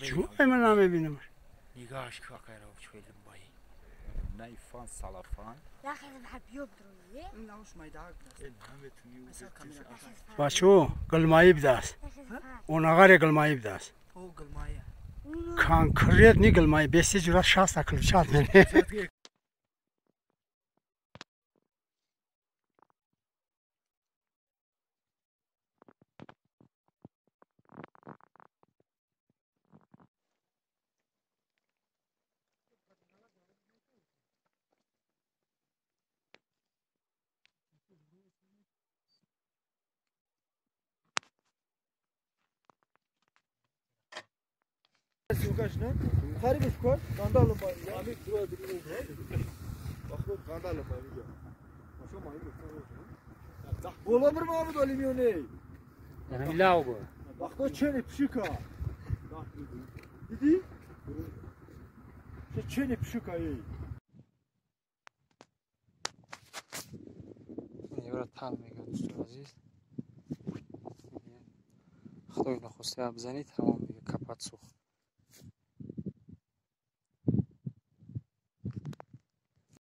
Чӯ ман намебинам. Нигоҳаш какайро чӯйлим бай. Найфан салафан. Бачо гулмаи бидааст. Онагаре гулмаи бидааст. Конкретный гулмаи беси ҷура шаста ключат мене. خریبش کن گاندالو با همین دو وقت گاندالو با میگه شما ماهی بالا بر ما بود میونه یعنی لاو بود وقتا چنی پشیکا دیدی چه چنی پشیکا ای یورا تل میگه دوستان عزیز خدای نخواسته بزنید تمام دیگه کپت سوخت.